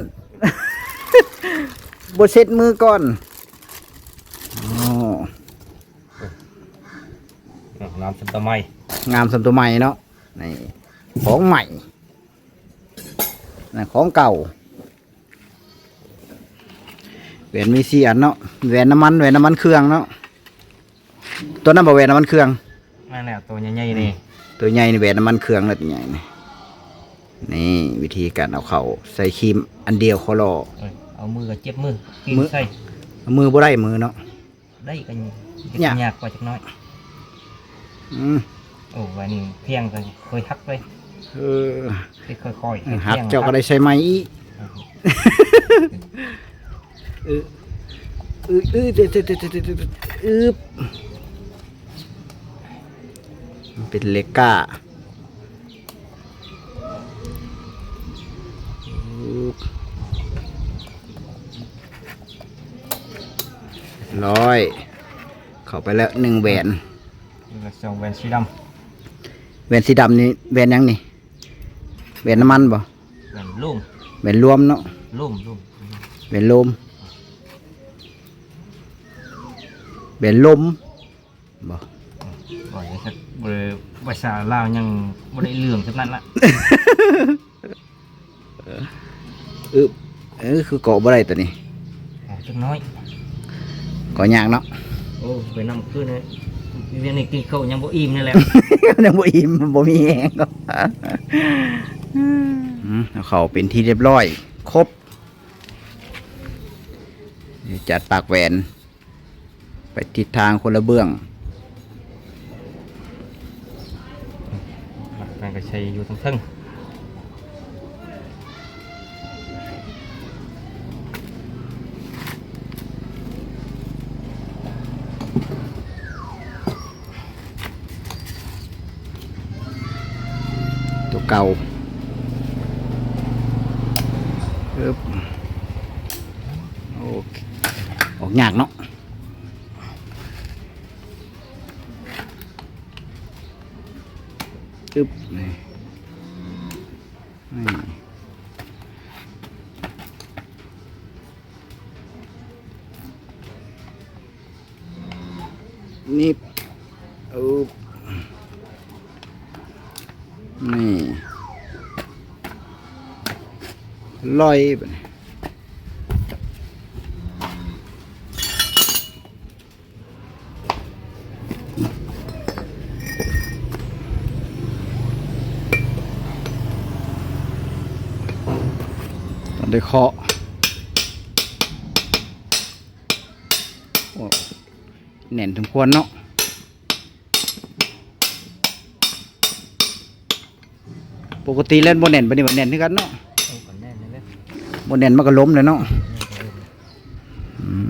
ບໍ່ເຊັດມືກ່ອນ. ອໍ ງາມສ່ຳຕົວໃໝ່ ງາມສ່ຳຕົວໃໝ່ເນາະ. ນີ້ ຂອງໃໝ່ ນັ້ນຂອງເກົ່າ. ແຫວນມີສີ່ອັນເນາະ ແຫວນນ້ຳມັນ ແຫວນນ້ຳມັນເຄື່ອງເນາະ. ຕົວນັ້ນບໍ່ແຫວນນ້ຳມັນເຄື່ອງ? ນັ້ນແຫຼະ ຕົວໃຫຍ່ໆນີ້ ຕົວໃຫຍ່ນີ້ແຫວນນ້ຳມັນເຄື່ອງ ຕົວໃຫຍ່ນີ້. ນີ້ວິທີການເອົາເຂົ້າໃສ່ຄີມອັນດຽວ ຂໍລໍ. ເອີ ເອົາມືກໍເຈັບມື ຕີນໃສ່ ເອົາມືບໍ່ໄດ້ມືເນາະ. ໄດ້ກໍຍາກ ຍາກ ຍາກກວ່າຈັກໜ້ອຍ. ອືມ ໂອ້ ວ່ານີ້ພຽງກໍເຄີຍຫັກເລີຍ. ເອີ ເຮັດຄ່ອຍໆ ເຮັດພຽງຫັກ ເຈົ້າກໍໄດ້ໃສ່ໃໝ່ອີກ. ອືມ ອື ອື ອືບ ມັນເປັນເຫຼັກກ້າ. ຮ້ອຍ ເຂົ້າໄປແລ້ວໜຶ່ງແຫວນ. ນີ້ກໍສອງແຫວນສີດຳ. ແຫວນສີດຳນີ້ ແຫວນຫຍັງນີ້? ແຫວນນ້ຳມັນບໍ່? ແຫວນໂລມ ແຫວນລວມເນາະ. ໂລມ ໂລມ ແຫວນໂລມ ແຫວນລົມ. ບໍ່ ບໍ່ໄດ້ສັກ ບໍ່ໄດ້ ພາສາລາວຍັງບໍ່ໄດ້ເລື່ອງສ່ຳນັ້ນລະ. ອຶບ ເອີ ຄືເກາະບໍ່ໄດ້ຕົວນີ້. ເກາະຈັກໜ້ອຍ ເກາະຍາກເນາະ. ໂອ້ ໄປນຳຄືນ ວຽກນີ້ກິນເຂົ້າຍັງບໍ່ອີ່ມນີ້ແຫຼະ ຍັງບໍ່ອີ່ມ ບໍ່ມີແຮງ. ອືມ ເອົາເຂົ້າເປັນທີ່ຮຽບຮ້ອຍ ຄົບ ຈັດປາກແຫວນ. ໄປທິດທາງຄົນລະເບື້ອງ. ມັນກໍໃສ່ຢູ່ເທິງໆ ຕົວເກົ່າ. ອຶບ ໂອເຄ ອອກຍາກເນາະ. ອຶບ ນີ້ ນີ້ ນີ້ ອຶບ ນີ້ ລອຍບາດນີ້. ຕ້ອງໄດ້ເຄາະ. ໂອ້ ແໜ້ນສົມຄວນເນາະ. ປົກກະຕິແລ້ວບໍ່ແໜ້ນ ບາດນີ້ບໍ່ແໜ້ນຄືກັນເນາະ. ໂອ້ ກໍແໜ້ນແລ້ວ ບໍ່ແໜ້ນມັນກໍລົ້ມແລ້ວເນາະ. ອືມ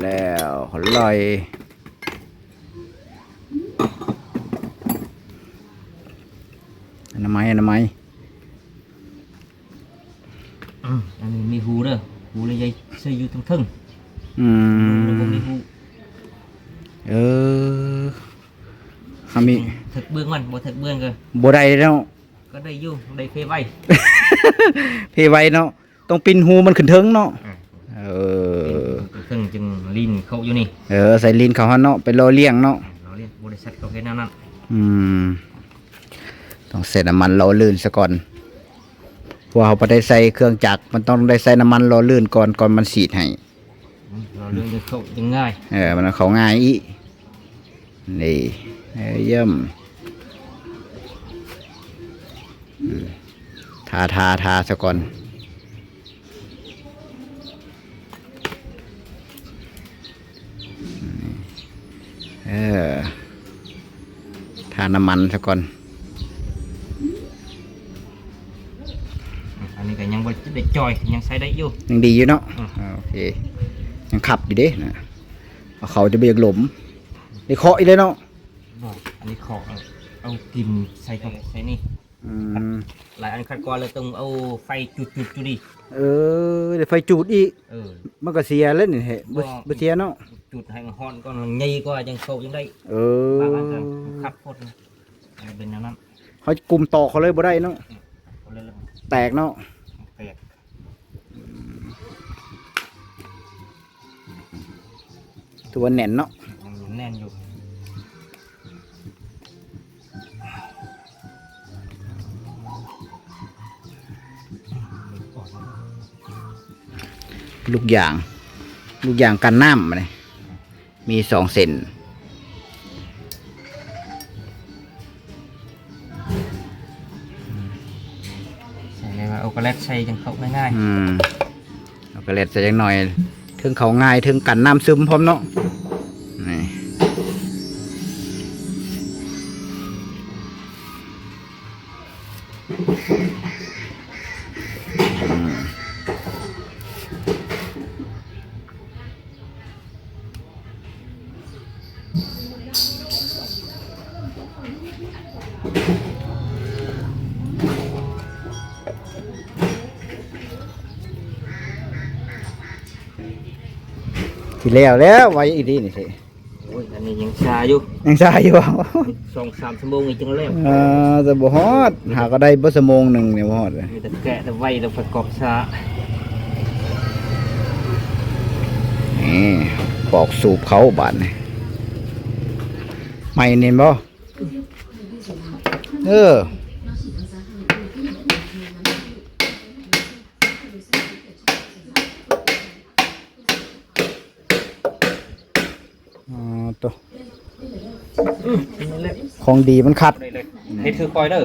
ແລ້ວລອຍ ອະນາໄມ ອະນາໄມ. ອືມ ອັນນີ້ມີຮູເດີ ຮູລະໃຫຍ່ໃສ່ຢູ່ເທິງໆ. ອືມ ລົງແລ້ວບໍ່ມີຮູ. ເອີ ເຮົາມີ ຖືກເບື້ອງມັນ ບໍ່ຖືກເບື້ອງກໍບໍ່ໄດ້ເນາະ. ກໍໄດ້ຢູ່ ໄດ້ເພໄວ ເພໄວເນາະ. ຕ້ອງປິ່ນຮູມັນຂຶ້ນເທິງເນາະ. ເອີ ເອີ ເທິງຈຶ່ງລີນເຂົ້າຢູ່ນີ້. ເອີ ໃສ່ລີນເຂົ້າຫັ້ນເນາະ ໄປຫຼໍ່ລ້ຽງເນາະ. ຫຼໍ່ລ້ຽງ ບໍລິສັດເຂົາເຮັດແນວນັ້ນ. ອືມ ຕ້ອງໃສ່ນ້ຳມັນຫຼໍ່ລື່ນສາກ່ອນ ເພາະວ່າເຮົາບໍ່ໄດ້ໃສ່ເຄື່ອງຈັກ ມັນຕ້ອງໄດ້ໃສ່ນ້ຳມັນຫຼໍ່ລື່ນກ່ອນ ກ່ອນມັນສີດໃຫ້. ອືມ ເຂົ້າຍັງງ່າຍ ເອີ ມັນເຂົ້າງ່າຍອີກ. ນີ້ ເອີ ຢ້ຽມ ອືມ ທ ທາ ທາ ທາສາກ່ອນ. ເອີ ທານ້ຳມັນສາກ່ອນ. ອັນນີ້ກໍຍັງບໍ່ໄດ້ຈ່ອຍ ຍັງໃຊ້ໄດ້ຢູ່ ຍັງດີຢູ່ເນາະ. ອືມ ໂອເຄ ຍັງຂັບຢູ່ເດ້ນະ. ເອົາ ເຂົາຈະບໍ່ຢາກຫຼົມ ໄດ້ເຄາະອີກແລ້ວເນາະ. ບໍ່ ອັນນີ້ເຄາະ ເອົາ ເອົາກິນໃສ່ ໃສ່ນີ້. ອືມ ຫຼາຍອັນຂັດກ່ອນແລ້ວຕ້ອງເອົາໄຟຈູດໆຢູ່ນີ້. ເອີ ໄດ້ໄຟຈູດອີກ. ເອີ ມັນກໍເສຍແລ້ວນີ້ແຮະ. ບໍ່ ບໍ່ ບໍ່ເສຍເນາະ ຈູດໃຫ້ມັນຮ້ອນກ່ອນ ໃຫຍ່ກວ່າຈັ່ງເຂົ້າຈັ່ງໄດ້. ເອີ ບາງອັນກໍຂັດໂພດນະ ເປັນແນວນັ້ນ. ເຮົາກຸມຕອກເຂົາເລີຍບໍ່ໄດ້ເນາະ. ອືມ ເອົາເລີຍ ແຕກເນາະ ແຕກ. ຖືວ່າແໜ້ນເນາະ ແໜ້ນຢູ່. ລູກຢາງ ລູກຢາງກັນນ້ຳ ອັນນີ້ມີສອງເສັ້ນ. ໃສ່ເລີຍວ່າ ເອົາກະແລັດໃສ່ຈັ່ງເຂົ້າງ່າຍໆ. ອືມ ເອົາກະແລັດໃສ່ຈັກໜ່ອຍ ເຖິງເຂົ້າງ່າຍ ເຖິງກັນນ້ຳຊຶມພ້ອມເນາະ. ນີ້ ອືມ. ຊິແລ້ວແລ້ວ ໄວອີ່ຫຼີນີ້ຊິ. ໂອ້ຍ ອັນນີ້ຍັງຊ້າຢູ່ ຍັງຊ້າຢູ່ບໍ່? ສອງສາມຊົ່ວໂມງນີ້ຈຶ່ງແລ້ວ. ເອີ ຈະບໍ່ຮອດ ຫາກໍໄດ້ບໍ່ຊົ່ວໂມງໜຶ່ງນີ້ບໍ່ຮອດເລີຍ. ມີແຕ່ແກະແຕ່ໄວແລ້ວປະກອບຊ້າ. ນີ້ ປອກສູບເຂົ້າບາດນີ້ ໄໝ້ນີ້ບໍ່? ເອີ. ອໍ ໂຕ ອືມ ຂອງດີມັນຂັດ. ເຮັດຄືຂ້ອຍເດີ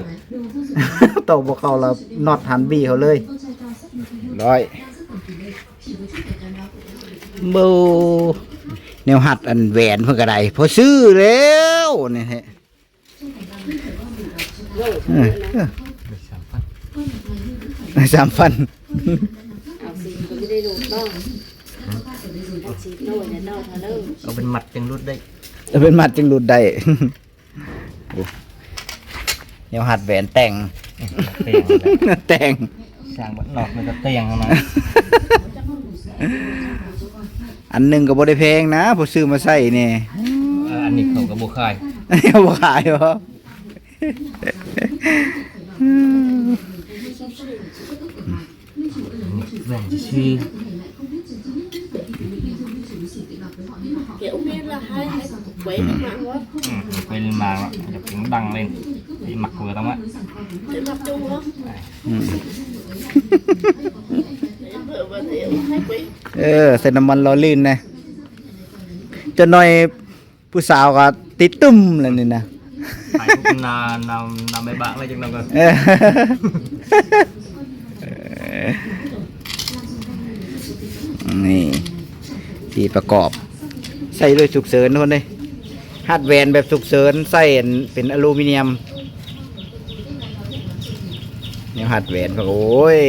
ໂຕບໍ່ເຂົ້າລະນັອດຫັນບີເຂົາເລີຍ. ຮ້ອຍ ເບິ່ງ ແນວຮັດອັນແຫວນເພິ່ນກໍໄດ້ ພໍຊື້ແລ້ວນີ້ແທ້. ເອີ ເອີ ສາມພັນ ເອົາຊິກໍບໍ່ໄດ້ໂຫຼດເນາະ. ເອົາຊິໂລດແລ້ວເນາະ ເອົາເລີຍ ເອົາເປັນມັດຈຶ່ງຫຼຸດໄດ້ ເອົາເປັນມັດຈຶ່ງຫຼຸດໄດ້. ໂອ້ ແນວຮັດແຫວນແຕ່ງ ແຕ່ງ ແຕ່ງ ສ້າງບັດນອກມັນກໍແຕ່ງເອົານະ. ອັນໜຶ່ງກໍບໍ່ໄດ້ແພງນະ ພໍຊື້ມາໃຊ້ນີ້. ເອີ ອັນນີ້ເຂົາກໍບໍ່ຂາຍ ອັນນີ້ເຂົາບໍ່ຂາຍບໍ? ແວ່ນຊື່ ແກະອອກເມນລະໃຫ້ໄວ້ ອືມ ມາ ໄປເລີຍມາ ຢາກເປັນດັງເລີຍ ໄປມັກເວີຕຳວ່າ ໄປມັກຈຸງເນາະ. ອືມ ເອີ ໃສ່ນ້ຳມັນຫຼໍ່ລື່ນແດ່ ຈັກໜ່ອຍ ຜູ້ສາວກໍຕິດຕຶ້ມແລ້ວນີ້ນະ ຖ່າຍຮູບນາ ນຳ ນຳໄປບາກໄວ້ຈັກໜ່ອຍກ່ອນ. ເອີ ນີ້ ທີ່ປະກອບ ໃຊ້ໂດຍສຸກເສີນພຸ້ນເດ້ ຮັດແຫວນແບບສຸກເສີນ ໃຊ້ອັນເປັນອາລູມີນຽມ ແນວຮັດແຫວນ. ໂອ້ຍ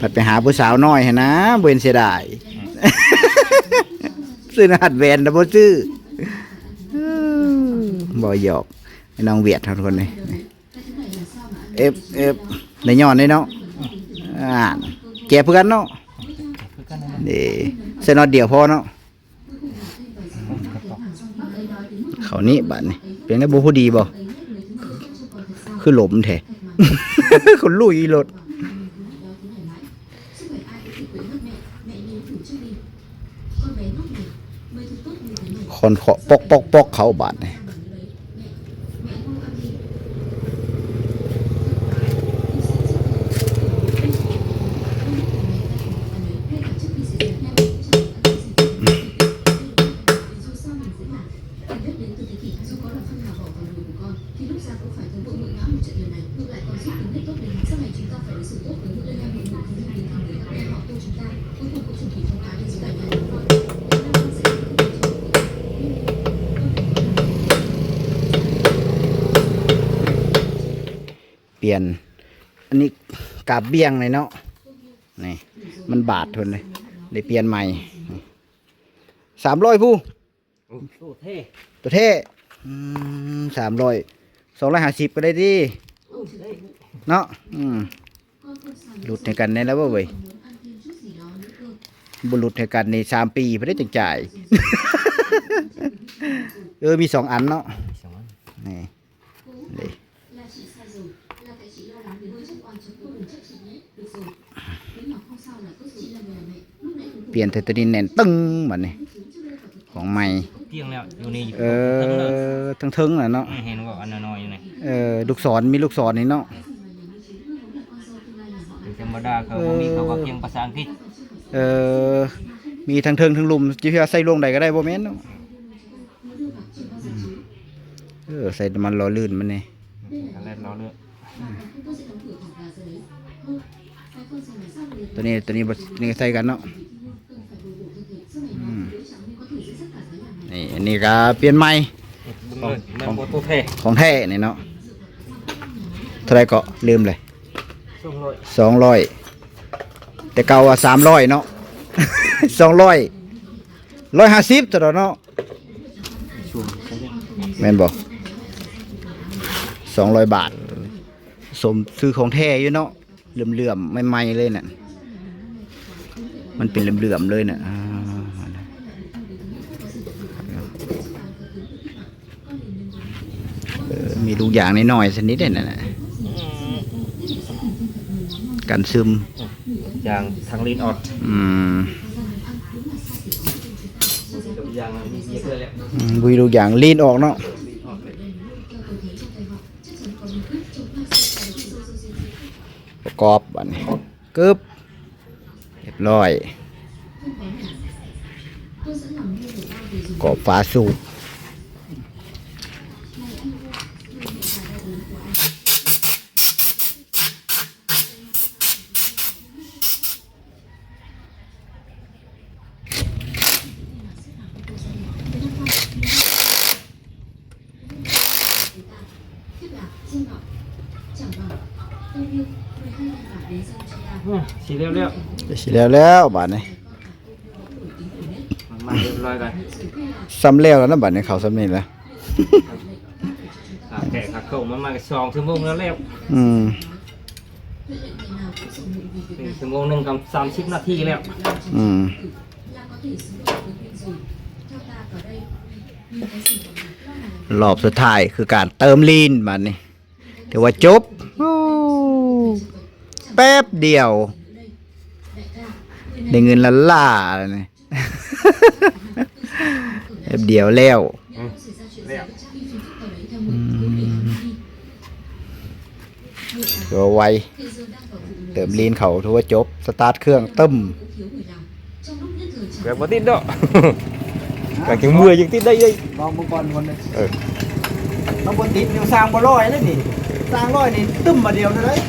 ພັດໄປຫາຜູ້ສາວນ້ອຍຫັ້ນນະ ບໍ່ເຫັນເສຍດາຍ. ຊື້ນະ ຮັດແຫວນນະບໍ່ຊື້. ເອີ ບໍ່ຫຍອກ ໄອ້ນ້ອງຫວຽດເຮົາທຸກຄົນນີ້. ເອັບ ເອັບ ໄດ້ຍ້ອນເດ້ເນາະ. ອ່າ ເຈັບຄືກັນເນາະ. ເດ້ ໃສ່ນັອດດຽວພໍເນາະ. ເຂົ້ານີ້ບາດນີ້ ເປັນໄດ ບໍ່ພໍດີບໍ່? ຄືຫຼົມແທ້ ຄົນລຸຍລົດ. ຄອນເຄາະ ປອກໆໆ ເຂົ້າບາດນີ້. ອືມ. ປ່ຽນ ອັນນີ້ກາບບ່ຽງເລີຍເນາະ ນີ້ ມັນບາດເພິ່ນເດ້ ໄດ້ປ່ຽນໃໝ່ ສາມຮ້ອຍພຸ້ນ ໂອ້ ໂຕແທ້ ໂຕແທ້ ອືມ ສາມຮ້ອຍ ສອງຮ້ອຍຫ້າສິບກໍໄດ້ຕິ ເນາະ ອືມ ຫຼຸດໃຫ້ກັນແດ່ລະບໍ່ເວີຍ ບໍ່ຫຼຸດໃຫ້ກັນນີ້ສາມປີພຸ້ນເດ້ຈັ່ງຈ່າຍ ເອີ ມີສອງອັນເນາະ ມີສອງອັນ ນີ້ ນີ້ ປ່ຽນແຕ່ໂຕນີ້ແໜ້ນຕຶງບັດນີ້ ຂອງໃໝ່ ປ່ຽນແລ້ວ ຢູ່ນີ້ ເອີ ເທິງໆ ເທິງໆ ນະເນາະ ເອີ ເຫັນບໍ່ ອັນນ້ອຍໆ ຢູ່ນີ້ ເອີ ລູກສອນ ມີລູກສອນນີ້ເນາະ ເປັນທຳມະດາ ເຂົາບໍ່ມີ ເອີ ເຂົາກໍພຽງພາສາອັງກິດ ເອີ ມີທັງເທິງທັງລຸ່ມ ຊິວ່າໃສ່ລວງໃດກໍໄດ້ ບໍ່ແມ່ນເນາະ. ເອີ ໃສ່ນ້ຳມັນຫຼໍ່ລື່ນມັນນີ້ ອັນແລກຫຼໍ່ລື່ນ ຕົວນີ້ ຕົວນີ້ບໍ່ ນີ້ໃສ່ກັນເນາະ ອືມ ນີ້ ອັນນີ້ກໍປ່ຽນໃໝ່ ຂອງ ຂອງແທ້ນີ້ເນາະ ເທົ່າໃດເກາະ ລືມເລີຍ ສອງຮ້ອຍ ສອງຮ້ອຍ ແຕ່ເກົ່າວ່າສາມຮ້ອຍເນາະ ສອງຮ້ອຍ ຮ້ອຍຫ້າສິບເທົ່ານັ້ນເນາະ ແມ່ນບໍ່ ສອງຮ້ອຍບາດ ສົມຊື່ຂອງແທ້ຢູ່ເນາະ ເຫຼື້ອມໆ ໃໝ່ໆ ເລີຍນະ ມັນເປັນເຫຼື້ອມໆ ເລີຍນະ ອ່າ ເອີ ມີລູກຢາງນ້ອຍໆ ຊະນິດນັ້ນນະ ກັນຊຶມ ຢາງທາງລີນອອກ ອືມ ຢາງມີເຍອະເລີຍແຫຼະ ອືມ ບຸຍລູກຢາງລີນອອກເນາະ ປະກອບບາດນີ້ ກຶບ ຮຽບຮ້ອຍ ກອບຝາສູບ ອ່າ ຊິແລ້ວແລ້ວ ຊິແລ້ວແລ້ວບາດນີ້ ມັນມາຮຽບຮ້ອຍແລ້ວ ສ່ຳແລ້ວແລ້ວນະ ບາດນີ້ເຂົ້າສ່ຳນີ້ແຫຼະ ຖ້າແຂກຫາເຂົ້າມັນມາສອງຊົ່ວໂມງແລ້ວແລ້ວ ອືມ ໜຶ່ງຊົ່ວໂມງໜຶ່ງກັບສາມສິບນາທີແລ້ວ ອືມ ລອບສຸດທ້າຍຄືການເຕີມລີນບາດນີ້ ຖືວ່າຈົບ ໂອ້ ແປັບດຽວ ໄດ້ເງິນລ້າໆ ແລ້ວນີ້ ແປັບດຽວແລ້ວ ອືມ ແລ້ວ ອືມ ຖືວ່າໄວ ເຕີມລີນເຂົ້າ ຖືວ່າຈົບ ສະຕາດເຄື່ອງ ຕຶ້ມ ແບບບໍ່ຕິດເນາະ ກະຈັ່ງເມື່ອຍ ຍັງຕິດໄດ້ເລີຍ ລອງເບິ່ງກ່ອນຄົນໜຶ່ງ ເອີ ມັນບໍ່ຕິດຢູ່ ຊ່າງບໍ່ລອຍເລີຍນີ້ ຊ່າງລອຍນີ້ຕຶ້ມບາດດຽວເລີຍ.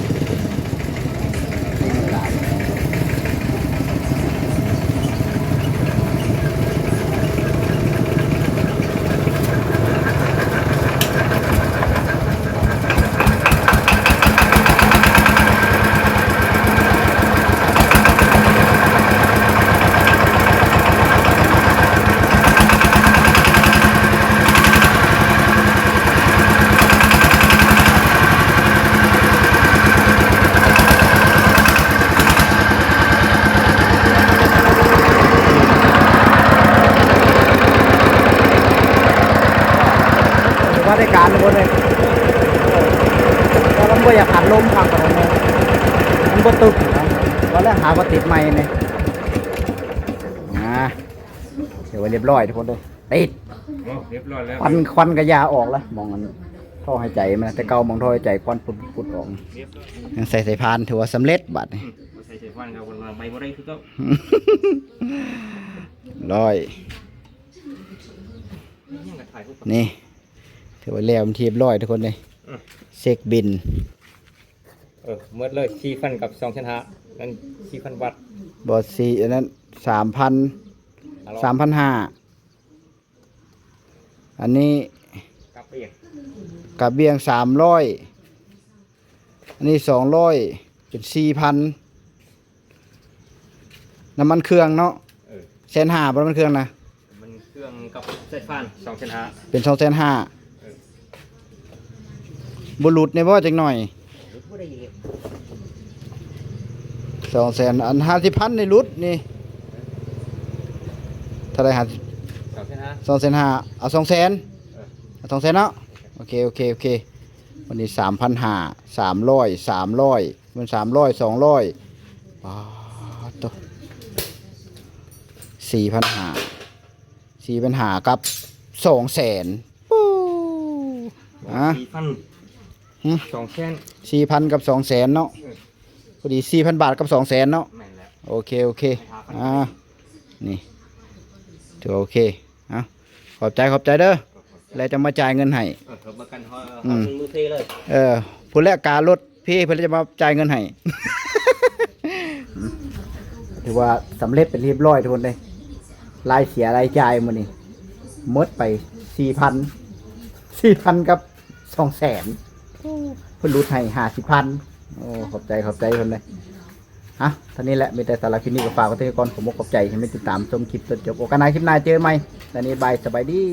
ວ່າໄດ້ການທຸກຄົນເລີຍ ແຕ່ມັນບໍ່ຢາກອັດລົມຄັກປານໃດ ມັນບໍ່ຕຶກນະ ວ່າແລ້ວຫາບໍ່ຕິດໃໝ່ນີ້ ອ່າ ຖືວ່າຮຽບຮ້ອຍທຸກຄົນເລີຍ ຕິດ ໂອ້ ຮຽບຮ້ອຍແລ້ວ ຄວັນ ຄວັນກະຢ່າອອກລະ ໝ່ອງອັນທໍ່ຫາຍໃຈມັນ ແຕ່ເກົ່າໝ່ອງທໍ່ຫາຍໃຈຄວັນປຸດໆອອກ ຍັງໃສ່ສາຍພານ ຖືວ່າສຳເລັດບາດນີ້ ອືມ ໃສ່ສາຍພານກໍໄປບໍ່ໄດ້ຄືເກົ່າ ຮ້ອຍ ນີ້ ຖືວ່າແລ້ວເປັນທີ່ຮຽບຮ້ອຍທຸກຄົນເລີຍ ອືມ ເຊັກບິນ. ເອີ ໝົດເລີຍ ສີ່ພັນກັບສອງແສນຫ້າ ນັ້ນ ສີ່ພັນບາດ ບໍ່ ສີ່ ອັນນັ້ນ ສາມພັນ ສາມພັນຫ້າ ອັນນີ້ ກັບເບຍງ ກັບເບຍງ ສາມຮ້ອຍ ອັນນີ້ ສອງຮ້ອຍ ເປັນ ສີ່ພັນ ນ້ຳມັນເຄື່ອງເນາະ ເອີ ແສນຫ້າບໍ່ ນ້ຳມັນເຄື່ອງນະ ນ້ຳມັນເຄື່ອງກັບສາຍພານ ສອງແສນຫ້າ ເປັນ ສອງແສນຫ້າ ເອີ ບໍ່ຫຼຸດແດ່ບໍ່ຈັກໜ້ອຍ ຫຼຸດບໍ່ໄດ້ອີກ ສອງແສນ ອັນ ຫ້າສິບພັນນີ້ຫຼຸດນີ້ ເອີ ເທົ່າໃດ ຫ້າສິບ ສອງແສນຫ້າ ສອງແສນຫ້າ ເອົາ ສອງແສນ ເອີ ເອົາ ສອງແສນເນາະ ໂອເຄ ໂອເຄ ໂອເຄ ວັນນີ້ ສາມພັນຫ້າ ສາມຮ້ອຍ ສາມຮ້ອຍ ມັນ ສາມຮ້ອຍ ສອງຮ້ອຍ ປາດໂທ້ ສີ່ພັນຫ້າ ສີ່ພັນຫ້າກັບສອງແສນ ໂອ້ ອ່າ ສີ່ພັນ ຫຶ ສອງແສນ ສີ່ພັນກັບສອງແສນເນາະ ເອີ ພໍດີ ສີ່ພັນບາດກັບສອງແສນເນາະ ແມ່ນແລ້ວ ໂອເຄ ໂອເຄ ອ່າ ນີ້ ຖືວ່າໂອເຄ ເອົາ ຂອບໃຈ ຂອບໃຈເດີ ແລ້ວຈະມາຈ່າຍເງິນໃຫ້ ເອີ ເອົາປະກັນເຮົາ ເອົາ ອືມ ເອົາເງິນມືເພເລີຍ ເອີ ຜູ້ແລກກາລົດ ເພ ເພິ່ນຈະມາຈ່າຍເງິນໃຫ້ ຖືວ່າສຳເລັດເປັນທີ່ຮຽບຮ້ອຍທຸກຄົນເດ້ ລາຍເສຍລາຍຈ່າຍມື້ນີ້ ໝົດໄປສີ່ພັນ ສີ່ພັນກັບສອງແສນ ເພິ່ນຫຼຸດໃຫ້ຫ້າສິບພັນ ໂອ້ ຂອບໃຈ ຂອບໃຈເພິ່ນເດ້ ຮະ ເທົ່ານີ້ແຫຼະ ມີແຕ່ສຳລັບຄລິບນີ້ກໍຝາກໄວ້ເທົ່ານີ້ກ່ອນ ຂອບອົກຂອບໃຈທີ່ມາຕິດຕາມຊົມຄລິບຈົນຈົບ ໂອກາດໜ້າຄລິບໜ້າເຈີໃໝ່ ຕອນນີ້ບາຍ ສະບາຍດີ.